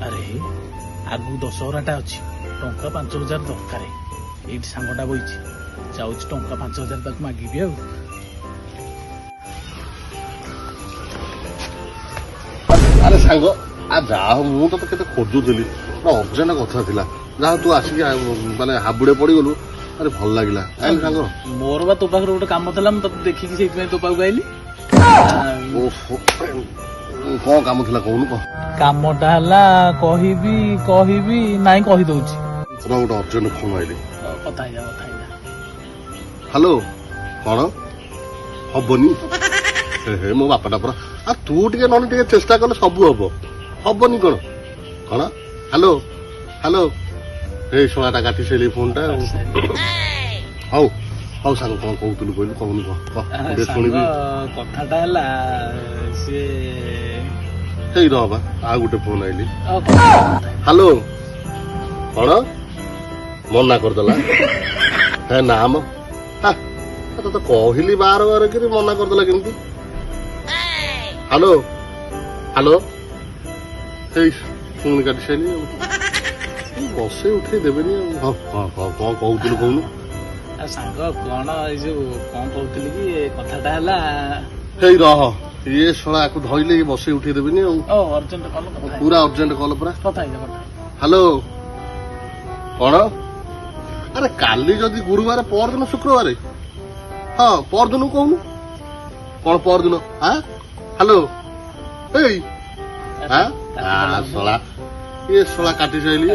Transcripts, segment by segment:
ଆରେ, ଆଗକୁ ଦଶହରାଟା ଅଛି, ଟଙ୍କା 5,000 ଦରକାର। ଏଇଠି ସାଙ୍ଗଟା ବଇଛି, ଯାଉଛି ଟଙ୍କା 5,000 ତାକୁ ମାଗିବି ଆଉ। ଆରେ ସାଙ୍ଗ, ଯାହା ହଉ, ମୁଁ ତତେ କେତେ ଖୋଜୁଥିଲି। ଗୋଟେ ଅର୍ଜେଣ୍ଟ କଥା ଥିଲା। ଯାହା ତୁ ଆସିକି ମାନେ ହାବୁଡ଼େ ପଡ଼ିଗଲୁ। ଆରେ, ଭଲ ଲାଗିଲା। ଆଇଲୁ ସାଙ୍ଗ। ମୋର ବା ତୋ ପାଖରେ ଗୋଟେ କାମ ଥିଲା, ମୁଁ ତତେ ଦେଖିକି ସେଇଥିପାଇଁ ତୋ ପାଖକୁ ଆଇଲି। ଓହୋ, କଣ କାମ ଥିଲା କହୁନୁ, କହ। କାମଟା ହେଲା, କହିବି କହିବି ନାଇଁ, କହିଦଉଛି। ତୋର ଗୋଟେ ଅର୍ଜେଣ୍ଟ ଫୋନ ଆଇଲି। ହଉ, କଥା ହେଇଯା, କଥା ହେଇଯା। ହ୍ୟାଲୋ, କଣ ହବନି? ହେ ହେ, ମୋ ବାପାଟା ପରା। ଆଉ ତୁ ଟିକେ ନହେଲେ ଟିକେ ଚେଷ୍ଟା କଲେ ସବୁ ହବ। ହବନି କଣ? କଣ? ହ୍ୟାଲୋ, ହ୍ୟାଲୋ, ଏଇ ଶଳାଟା କାଟି ସାରିଲି ଫୋନଟା ଆଉ। ହଉ ହଉ ସାଙ୍ଗ, କଣ କହୁଥିଲୁ କହିଲୁ? କହୁନୁ, କହ କହ, ମୁଁ ଟିକେ ସାଙ୍ଗ, ଶୁଣିବି। କଥାଟା ହେଲା ସିଏ ହେଇ ରହ ବା, ଆଉ ଗୋଟେ ଫୋନ ଆଇଲି। ହଉ, କଥା ହେଇଯା, କଥା ହେଇଯା। ହ୍ୟାଲୋ, କଣ ମନା କରିଦେଲା? ହେ ନା ମ, ତତେ କହିଲି ବାର ବାର କରି, ମନା କରିଦେଲା କେମିତି? ହ୍ୟାଲୋ, ହ୍ୟାଲୋ, ହେଇ ପୁଣି କାଟି ସାରିଲି ଆଉ। ଏଇ ବସେଇ ଉଠେଇ ଦେବେନି ଆଉ। ହଁ ହଁ ହଁ କଣ କହୁଥିଲୁ କହୁନୁ। ଆଉ ସାଙ୍ଗ, କଣ ଏଇ ଯୋଉ କଣ କହୁଥିଲି କି, କଥାଟା ହେଲା ହେଇ ରହ, ଇଏ ଶଳା ଆକୁ ଧଇଲେ ଇଏ ବସେଇ ଉଠେଇ ଦେବେନି ଆଉ। ଓ, ଅର୍ଜେଣ୍ଟ କଲ, କଥା ହେଇଯା। ପୁରା ଅର୍ଜେଣ୍ଟ କଲ ପୁରା। କଥା ହେଇଯା, କଥା ହେଇଯା। ହ୍ୟାଲୋ, କଣ? ଆରେ, କାଲି ଯଦି ଗୁରୁବାର, ପରଦିନ ଶୁକ୍ରବାର। ହଁ, ପରଦିନ କହୁନୁ କଣ? ପରଦିନ। ଆଁ, ହ୍ୟାଲୋ, ଏଇ ଆଁ ଆ ଶଳା, ଇଏ ଶଳା କାଟି ସାରିଲି।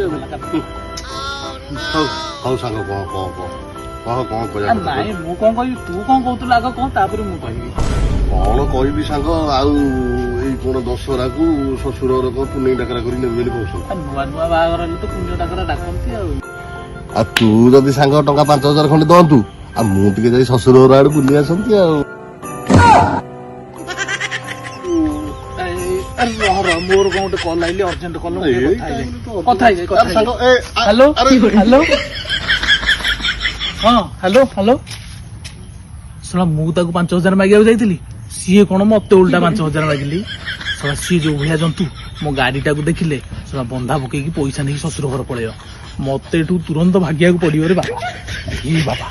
ହଉ ହଉ ସାଙ୍ଗ, କହ କହ କହ କହ, କଣ କହିବା କଥା? ନାଇଁ, ମୁଁ କଣ କହିବି? ତୁ କଣ କହୁଥିଲୁ ଆଗ କହ, ତାପରେ ମୁଁ କହିବି। କଣ କହିବି ସାଙ୍ଗ ଆଉ? ଏଇ କଣ ଦଶହରାକୁ ଶ୍ୱଶୁର ଘର କଣ ପୁନେଇ ଡାକରା କରି ନେବେ ବୋଲି କହୁଛନ୍ତି। ଆ, ନୂଆ ନୂଆ ବାହାଘର ହେଲେ ତ ପୁଣ୍ୟ ଡାକରା ଡାକନ୍ତି ଆଉ। ଆଉ ତୁ ଯଦି ସାଙ୍ଗ ଟଙ୍କା 5,000 ଖଣ୍ଡେ ଦଅନ୍ତୁ, ଆଉ ମୁଁ ଟିକେ ଯାଇ ଶ୍ୱଶୁର ଘର ଆଡେ ବୁଲି ଆସନ୍ତି ଆଉ। ଏଇ, ଆରେ ରହ ରହ, ମୋର କଣ ଗୋଟେ କଲ୍ ଆଇଲି, ଅର୍ଜେଣ୍ଟ କଲ୍। ଏଇ କଥା ହେଇଯାଏ, time ରେ ତ କଥା ହେଇଯାଏ, କଥା ଆରେ ସାଙ୍ଗ, ହେଇଯାଏ। ଏ ହ୍ୟାଲୋ। ଆରେ ହ୍ୟାଲୋ, ହଁ, ହ୍ୟାଲୋ, ହ୍ୟାଲୋ। ଶୁଣ, ମୁଁ ତାକୁ 5,000 ମାଗିବାକୁ ଯାଇଥିଲି, ସିଏ କଣ ମତେ ଉଲ୍ଟା 5,000 ମାଗିଲି। ଶଳା, ସିଏ ଯୋଉ ଭଳିଆ ଜନ୍ତୁ, ମୋ ଗାଡିଟାକୁ ଦେଖିଲେ ଶଳା ବନ୍ଧା ପକେଇକି ପଇସା ନେଇକି ଶ୍ୱଶୁର ଘର ପଳେଇବ। ମତେ ଏଠୁ ତୁରନ୍ତ ଭାଗିବାକୁ ପଡିବ ରେ ବାବା, ଏ ବାବା।